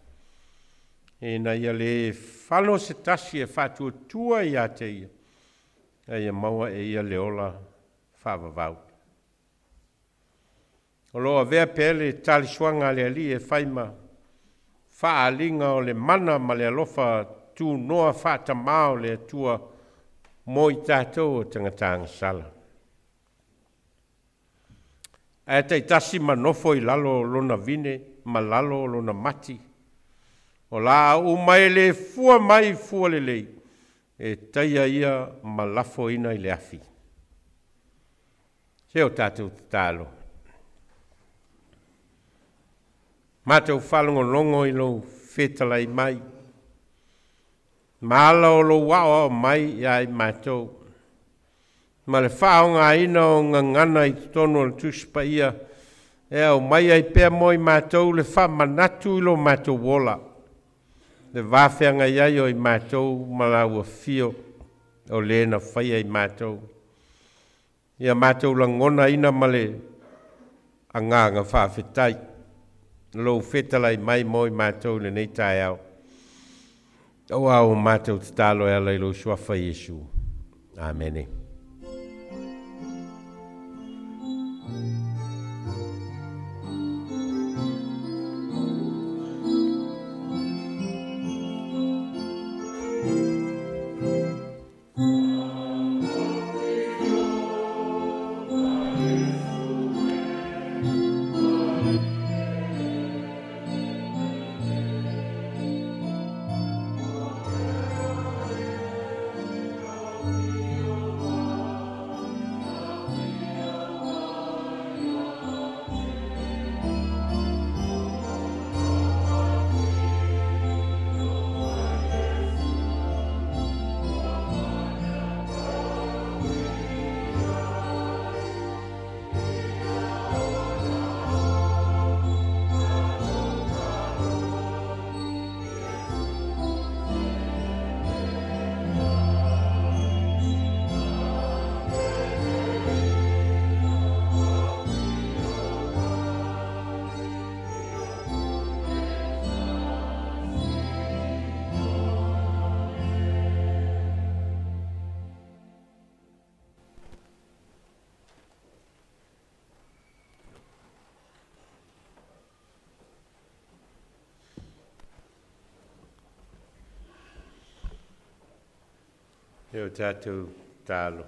ina ia le falo se tasi e faatuatua ia te ia, a ia maua e ia le ola faavavau. O lo o avea pea le talisoaga a le Alii e fai ma faaaliga o le mana ma le alofa tunoa faatamā o le Atua mo i tatou o tagata agasala. Ae taitasi ma nofo i lalo o lona vine ma lalo o lona mati. O laau uma e le fua mai fua lelei, e taia ia ma lafoina i le afi. Se o tatou tatalo. Matou faalogologo i lou fetalai mai, ma ala o lou aoao mai ia i matou, ma le faaaogaina o gagana i totonu o le Tusi Paia, e aumai ai pea mo i matou le faamanatu i lo matou ola, le vafeagai ai o i matou ma lau afio o le na faia i matou. Ia matou lagonaina ma le agaga faafetai lou fetalai mai mo i matou i lenei taeao. Aua ua matou tatalo e ala i lou suafa Iesu. Amene. E o tātou talo.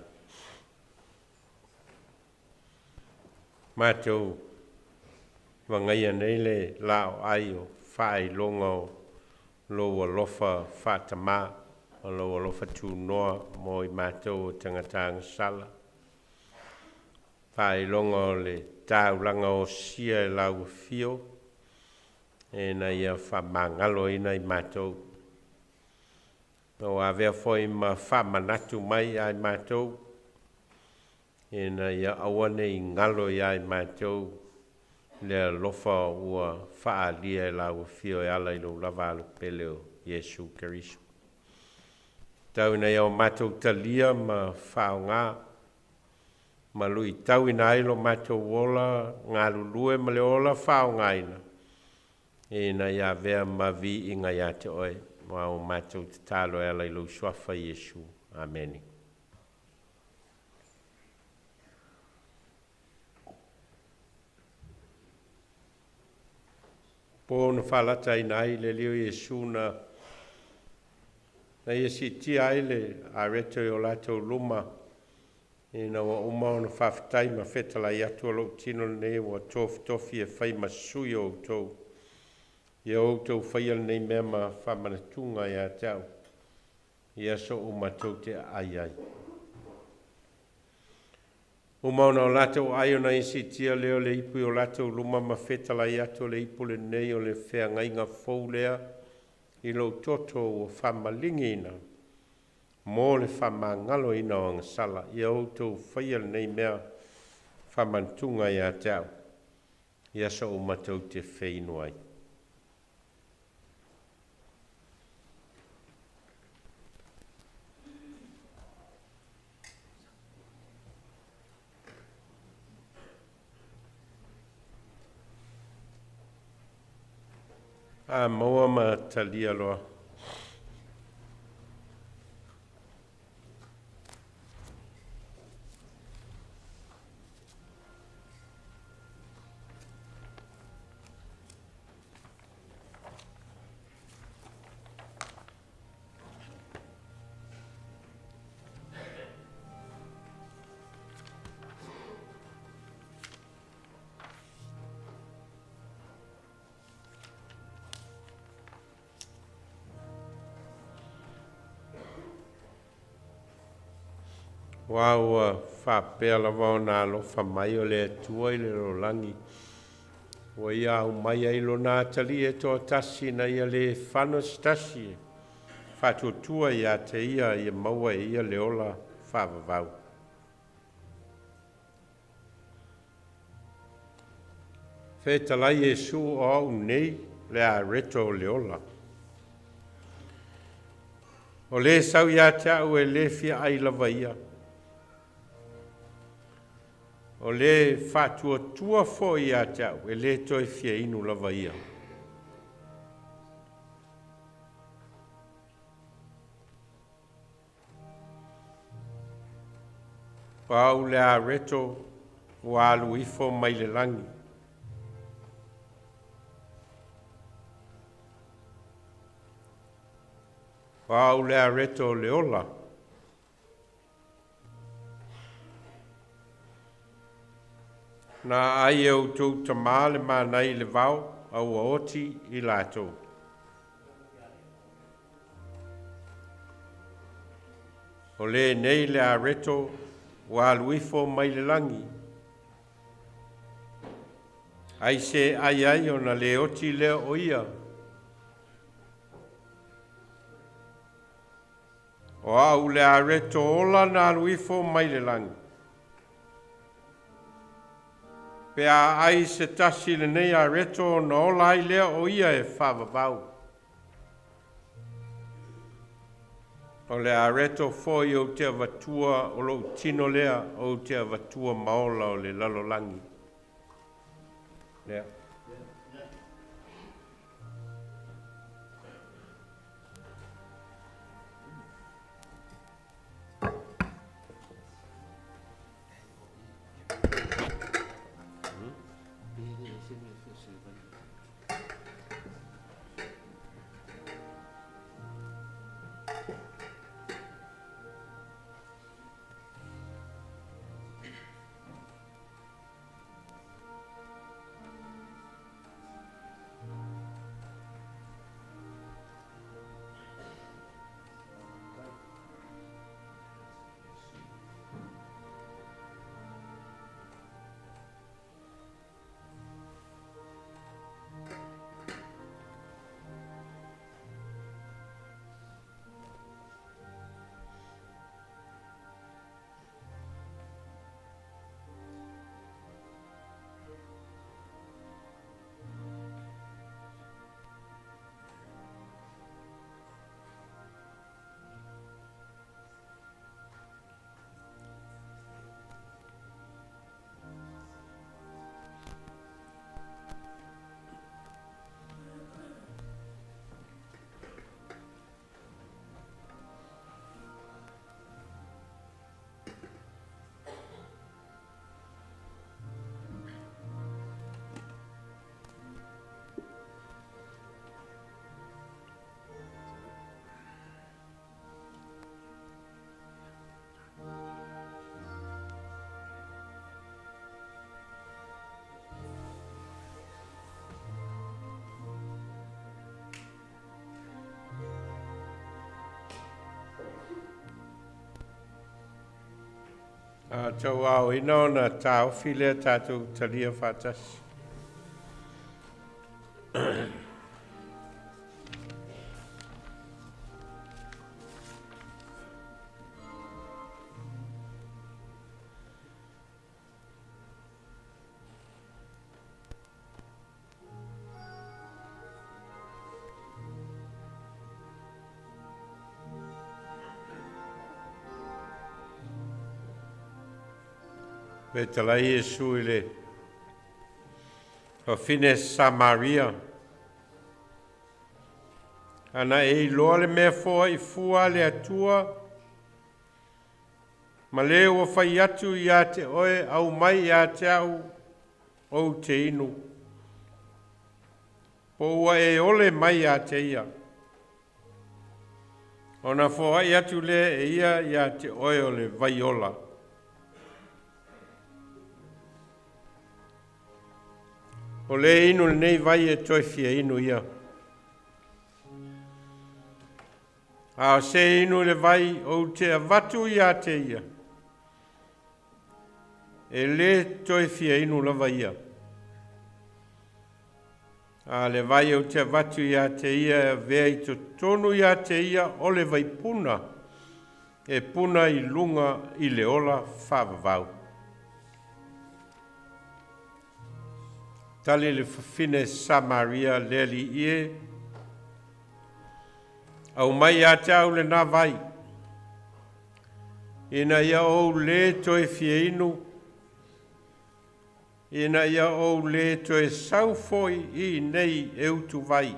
Mātou wangaia nei le lao ai o whailonga o lo alofa whātama o lo alofa tūnoa mō i mātou o tangatanga sala. Whailonga o le tāulanga o sia e lau whio e na ia whamangalo ina i mātou. O avea foi ma whamanatu mai ai mātou e na ia awane i ngalo i ai mātou le alofa ua whaalia e lau whio e ala i lo lava alu pele o Iesu Keriso. Tau ina ia o mātou talia ma whaonga ma lui tau ina ai lo mātou ola ngā lulue ma le ola whaongaina e na ia vea ma vi inga ia te oe. Wa o mātou te talo e ala i lo suafa Iesu. Ameni. Po na whalata ina ai le leo Iesu na ia sitia ai le areto i o lātou luma e na ua uma o na whawhitai ma whetala i atu o lou tino nei ua tofi e whai masui o outou. Ia outou whai al nei mea ma whamanatunga ia te au. Ia so o matou te ai ai. Uma ona o lātou ai o na isi tia leo le ipu i o lātou luma ma whetala i atu le ipu le nei o le wheangainga fou lea i lou toto o whamalingi ina. Mō le whamangalo ina o angasala. Ia outou whai al nei mea whamantunga ia te au. Ia so o matou te wheinu ai. A maua ma talia loa. Wa ua whapea lava o nā alofa mai o le atua i le lolangi. Ua ia au mai ai lo nā tali e toa tasi na ia le whano stasi e. Whatuatua ia te ia ia maua e ia le ola whavavau. Whetalai Iesu o au nei le a reto o le ola. O le sau ia te au e le fia ai lava ia. O le whatuatua fo ia te au, e le toi fia inu lava ia. Pau le a reto o alu ifo mai le langi. Pau le a reto le ola. Nā ai e outou tamā le mānai le vao au ua oti i lātou. O le nei le areto ua alu ifo mai le langi. Ai se ai ai ona le oti lea o ia. O au le areto ola na alu ifo mai le langi. Pe a ai se tasi le nei a reto na ola ai lea o ia e whavavau. O le a reto foi o te avatua o lou tino lea o te avatua maola o le lalolangi. Lea. Tau ao ina ona tāofi lea tātou talia whātasi. Fetalai Iesu i le whawhine Samaria. Ana e iloa le mea foa i fua le atua, ma le ua fai atu ia te oe au mai ia te au ou te inu. Po ua e ole mai ia te ia. Ona foa i atu le e ia ia te oe o le vaiola. O le inu lenei vai e toe fia inu ia. A o se inu le vai ou te avatu ia te ia. E le toe fia inu lava ia. A le vai ou te avatu ia te ia e avea i totonu ia te ia o le vai puna. E puna i lunga i le ola whaavavau. Tali le whawhine Samaria le ali ie. Au mai a te au le nā vai. Ina ia ou le toe fia inu. Ina ia ou le toe saufoi i nei e utu vai.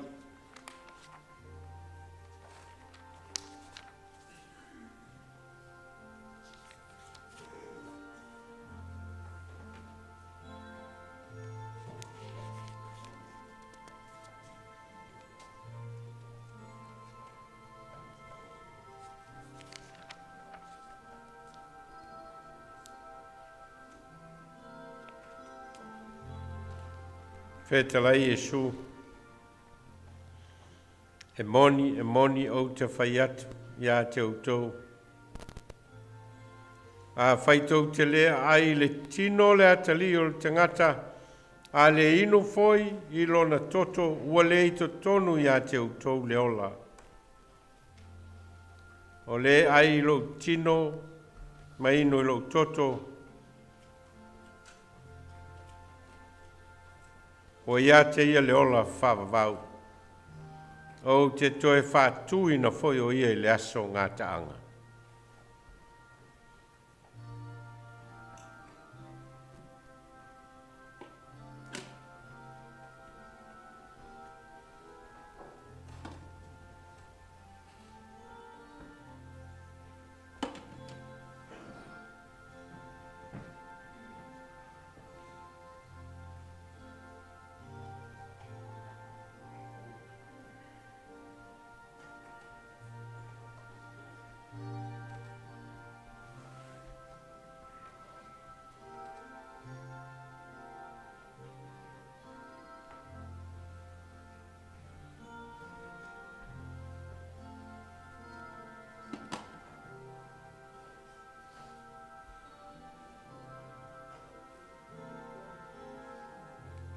Fetalai Iesu, e moni ou te whai atu ia te outou. A whaitou te lea ai le tino le atali o le tangata, a le inu foi i lona toto ua le i totonu ia te outou le ola. O le ai lou tino ma inu i lou toto, o ia te ia le ola whaavavau. O te toe whaatuina foi o ia i le aso ngā taanga.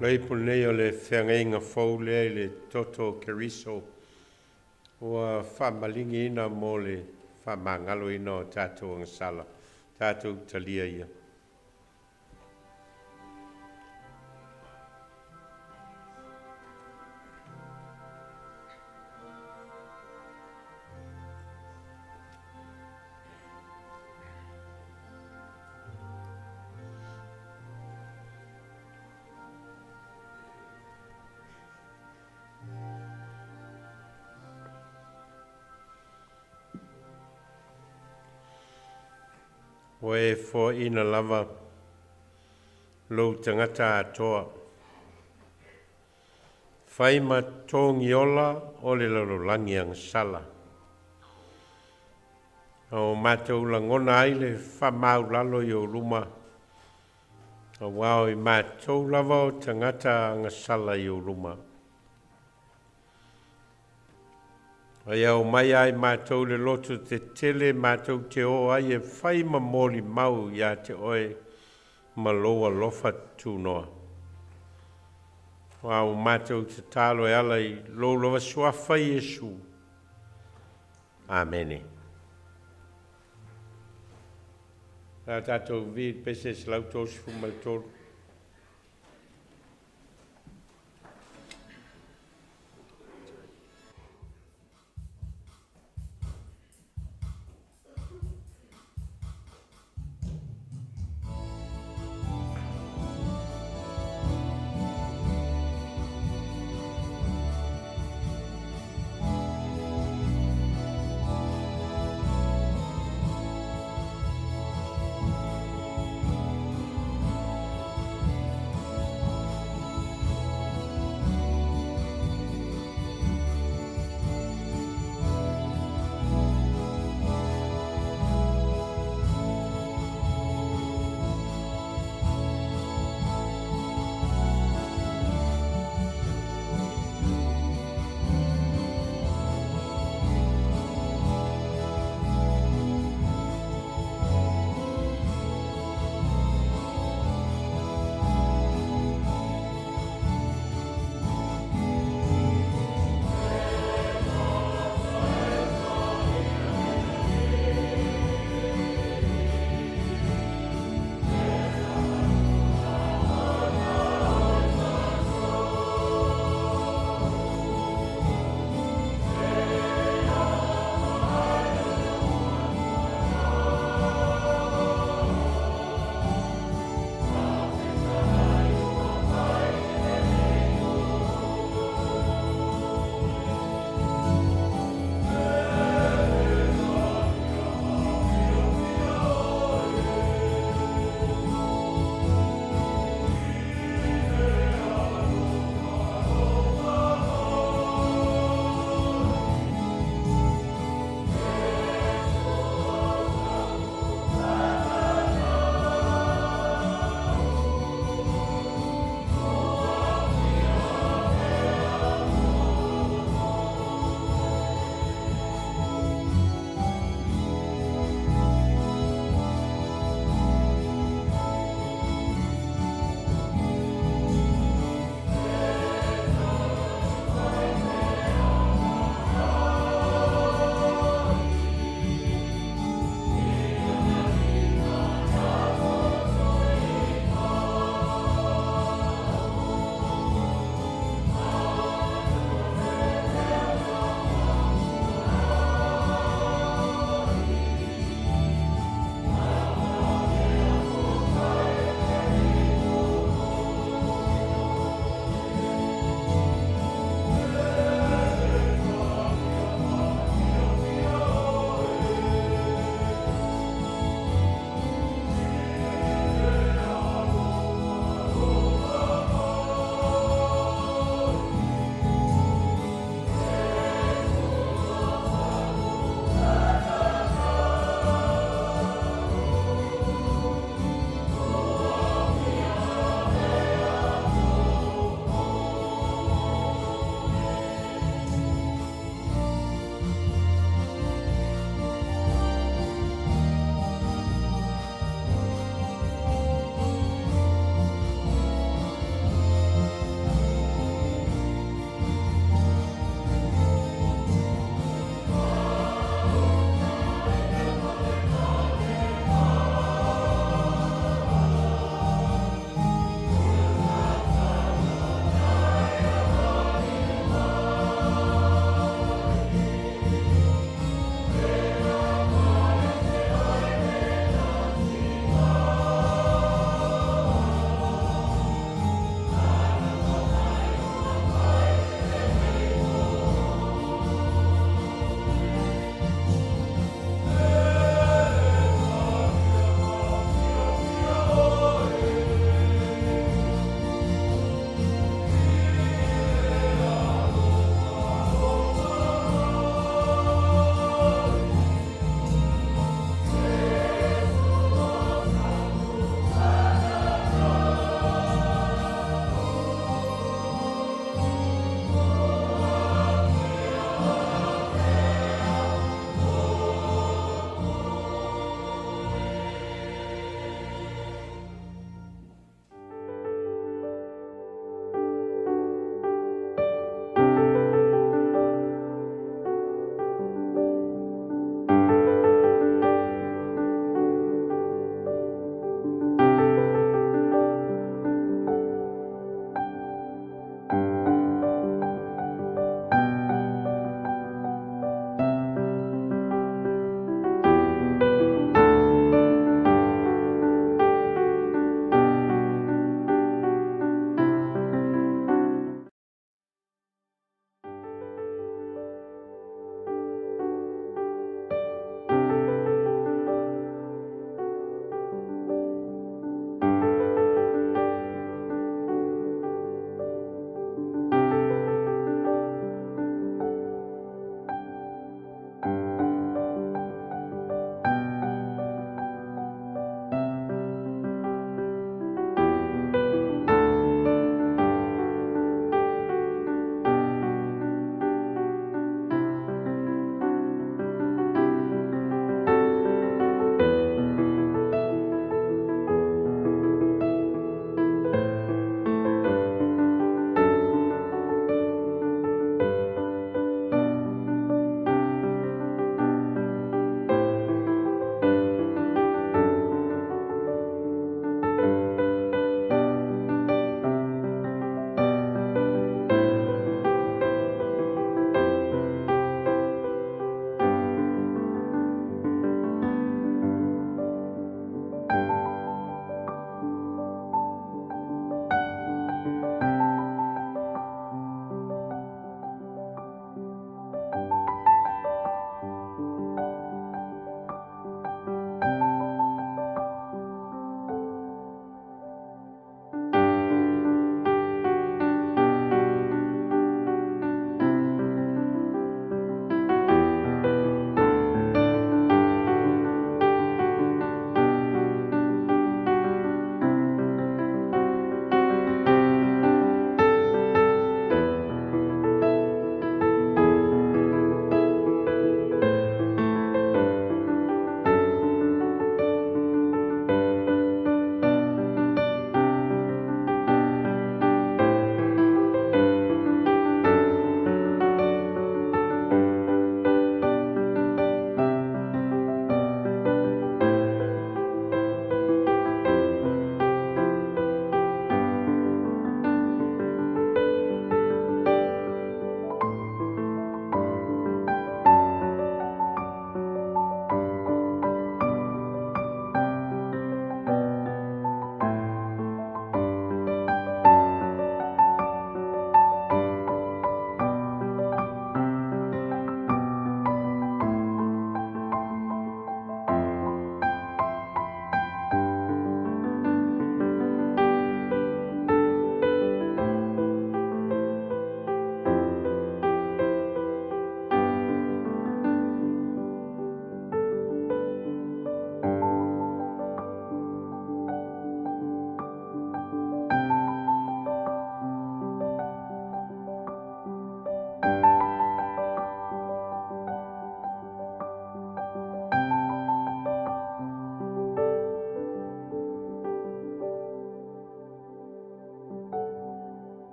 Lei nei o le wheangeinga fau lea i le toto Keriso ua whaamalingi ina mo le whaamangalo ina o tātou agasala, tātou talia ia. O e fo ina lava lou tangata atoa. Whai ma tōngiola o le lalolagi agasala. O mātou langona ai le whamaulalo i o luma. O wao i mātou lava o tangata agasala i o luma. Ia aumaia ai matou le loto tetele matou te o ai e fai ma molimau ia te oe ma lou alofa tunoa. Ua o matou tatalo e ala i lou lava suafa Iesu. Amene. La tatou vi pese 133.